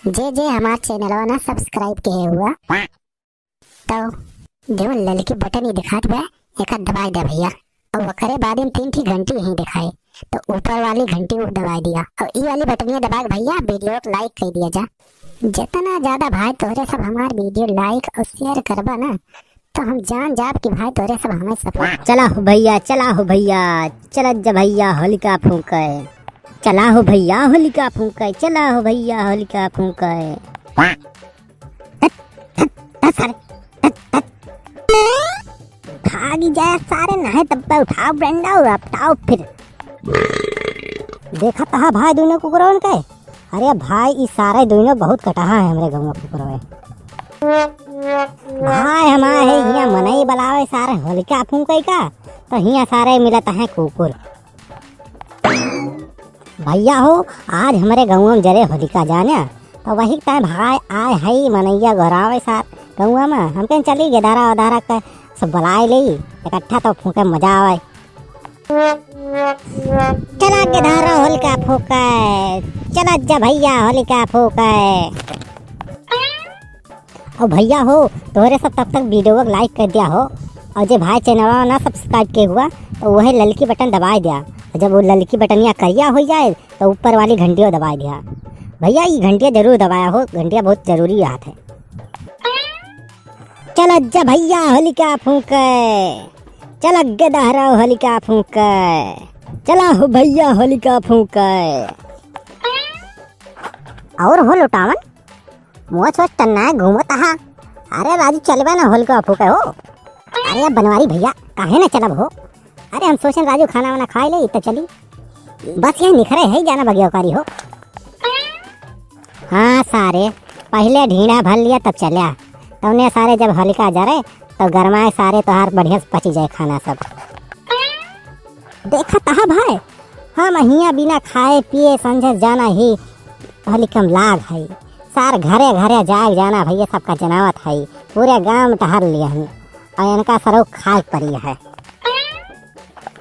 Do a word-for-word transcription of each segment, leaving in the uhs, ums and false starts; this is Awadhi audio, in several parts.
जे जे हमार चैनलवा ना subscribe किहे हुआ, तो जो ललकी बटन ही दिखात बा, एका दबाई दे भइया। और ओकरे बाद में तीन ठी घंटी ही दिखाई, तो ऊपर वाली घंटी उ दबाई दिया और ई वाली बटनिया दबाई भइया, video को like कर दिया जा। जितना ज्यादा भाई तोहरे सब हमार video like और share करबा ना, तो हम जान जाब कि भाई तोहरे सब हमें support। चला हो भइया, चला हो भइया, चला जा भइया होलिका फूंके। चला हो भइया होलिका फूंके, चला हो भइया होलिका फूंके। हट, हट, हट सारे, हट, हट। भागी जाए सारे, नहीं तब पे उठाओ डंडा और अपटाओ फिर। देखा तहा भाई दोनों कुकुरवन के। अरे भाई, ई सारे दोनों बहुत कटहा है हमरे गौवा कुकुरवे। भाई हमारे है हियाँ मनई बलावे सारे होलिका फूंके का, तो हियाँ सारे मिलत हैं कुकुर। भइया हो, आज हमरे गौवा में जरे होलिका जाने, तो वही टाइम भाई आए हई मनैया गोहरावे सार गौवा में। हम कहें चली गेदारा ओदारा के सब बुलाए लेई, इकट्ठा तो फूंके मजा आवे। चला गेदारा होलिका फूंके, चला जा भइया होलिका फूंके। और भइया हो, तोहरे सब तब तक video को like कर दिया हो, और जे भाई चैनलवा ना subscribe के हुआ, तो वही ललकी बटन दबाए दिया। और जब वो ललकी बटनिया करिया हो जाए, तो ऊपर वाली घंटियो दबाए दिया। भइया, ई घंटिया जरूर दबाया हो, घंटिया बहुत जरूरी बात है। चला जा भइया होलिका फूंके, चला गेदहरा होलिका फूंके, चला हो भइया होलिका फूंके। और हो लुटावन, मोछ वोछ टन्नाए घूमत आहा। अरे राजू, चलबे ना होलिका फूंके हो। अरे बनवारी भइया, काहे ना चलब हो? अरे हम सोचन राजू खाना वाना खाए ले, तो चली। बस यही निखरे है जाना बगिया कारी हो। हाँ सारे, पहले ढींढा भर लिया तब चल्या। तौने सारे जब होलिका जरे, तो गरमाए सारे तोहार बढ़िया से पची जाए खाना सब। देखत हा भाई, हम हियाँ बिना खाए पिए संझे जाना ही होलिका में लाग है। सार घरे घरे जाए जाना भइया, सबका जनावत है, पूरे गांव में टहर लिए हन। और इनका सरो खाए पड़ी है।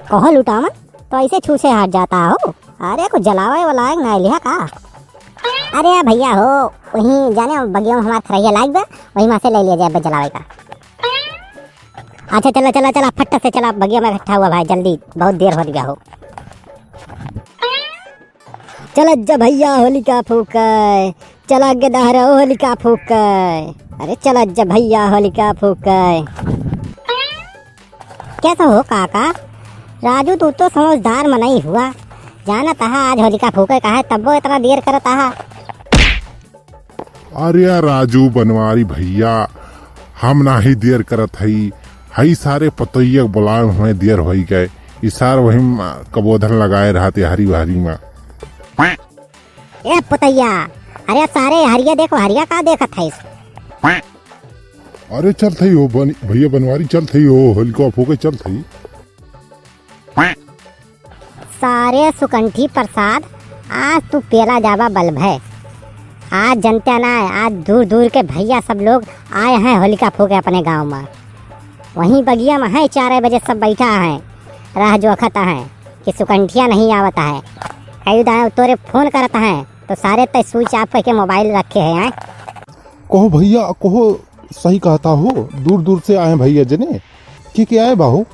कहो लुटावन, तो ऐसे छूछे हाथ जाता हो? अरे कुछ जलावे वाला है ना लिहा का? अरे भइया हो, वहीं जाने बगिया में हमार खरैया लाग बा, वहीं में से ले लिया जाए बा जलावे का। अच्छा चला चला चला, फट से चला, बगिया में इकट्ठा हुआ भाई, जल्दी, बहुत देर हो गया हो। चला जा भइया होलिका फूंके, चला गेदहरा होलिका फूंके। अरे चला जा भइया होलिका फूंके। कैसा हो काका? राजू तू तो समझदार मनई हुआ, जानत हा आज होलिका फूंके का है, तब्बो इतना देर करत हा। अरे राजू बनवारी भइया, हम नाही देर करत हई, हई सारे पतोइया के बुलावे में हमें देर होई गए। ई सार वही म-, कबोधन लगाए रहते हरी भरी में। ए पतोइया, अरे सारे हरिया देखो, हरिया का देखत है? अरे चल थई हो बन-, भइया बनवारी चल थई हो, होलिका फूंके चल थई। सारे सुकंठी प्रसाद, आज तू पेला जाबा बल्ब है। आज जनते ना है, आज दूर दूर के भइया सब लोग आए हैं होलिका फूंके अपने गांव में। वहीं बगिया में है, चार बजे सब बैठा है, राह जोखत है कि सुकंठिया नहीं आवत है। कई दाएं तोरे फोन करत है तो सारे तय switch off करके mobile रखे हैं। कहो भइया, कहो, सही कहता हो, दूर दूर से आए भइया जने, के के आए बा हो?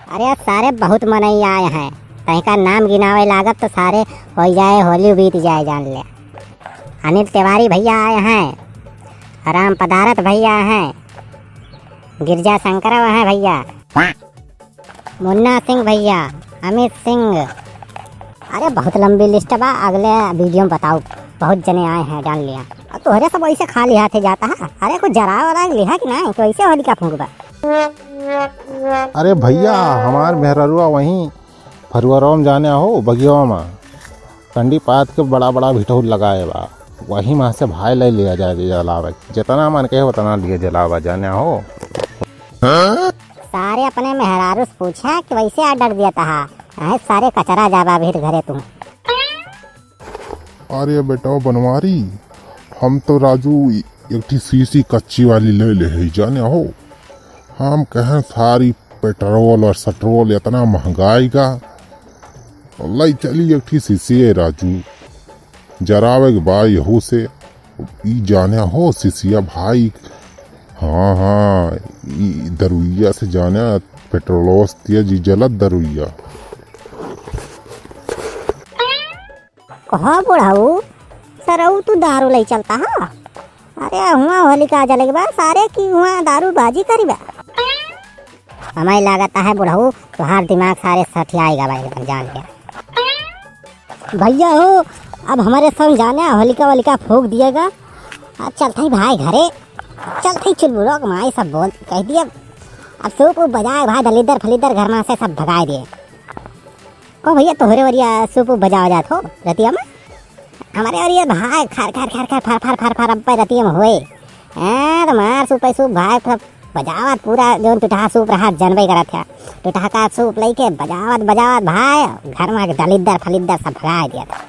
अरे सारे बहुत मनई आए हैं, तनिका नाम गिनावे लागब तो सारे हो जाए, होली बीत जाए जान ले। अनिल तिवारी भइया आए हैं, राम पदारथ भइया हैं, गिरजा शंकरव हैं भइया, मुन्ना सिंह भइया, अमित सिंह। अरे बहुत लंबी list बा, अगले video में बताओ, बहुत जने आए हैं जान लिया। अब तोहरे सब वैसे खाली हाथे जाता है, अरे कुछ जरा वरा लिहा कि नहीं, तो ऐसे होलिका फूंकबा। अरे भइया, हमार मेहररुआ वहीं फरुआरवा में जाने हो, बगिया में कंडी पात के बड़ा बड़ा भिठौर लगाए बा, वही में से भाई ले लिया जाए जलावे, जितना मन कहे उतना लिए जलावा जाने हो। सारे अपने मेहरारू से पूछा कि वैसे order दिया था, अरे सारे कचरा जाबा फिर घरे तू। अरे बेटा बनवारी, हम तो राजू एक ठी शीशी कच्ची वाली ले ले है जाने हो। हम कहें सारी पेट्रोल और सट्रोल इतना महंगाई का, तो लाई चली एक ठी शीशी है राजू। जरावे के बा यहू से। ई जाने हो सिसिया भाई, हाँ, हाँ, ई दरुइया से जाने, पेट्रोलोस दिया जी जलत दरुइया। कहो बुढ़ऊ, सरऊ तू दारू लई चलता हा? अरे हुआ होलिका जले के बा सारे की हुआ दारू बाजी करी बा। हमें लागत है बुढ़ऊ, तुहार दिमाग सारे सठियाई गा बा एकदम जान के। भइया हो, अब हमरे संग जाने होलिका वोलिका फूंक दिएगा। अब चलत ही भाई घरे, चलत ही चुलबुलो के माई सब बोल कह दिए। अब सूप उप बजाए भाई, दलिद्दर फलिद्दर घर में से सब भगाए दिए। को भइया तोहरे वरिया सूप उप बजावा जात हो रतिया में? हमरे वरिया भाई खर खर खर खर फर फर फर फर अब रतिया में होए। हाँ, तो मार सूप सूप भाई सब बजावत पूरा जौन टुटहा सूप रहा जनबे करत है। टुटहा का सूप लेके बजावत बजावत भाई घर में दलिद्दर फलिद्दर सब भगाए दिया था।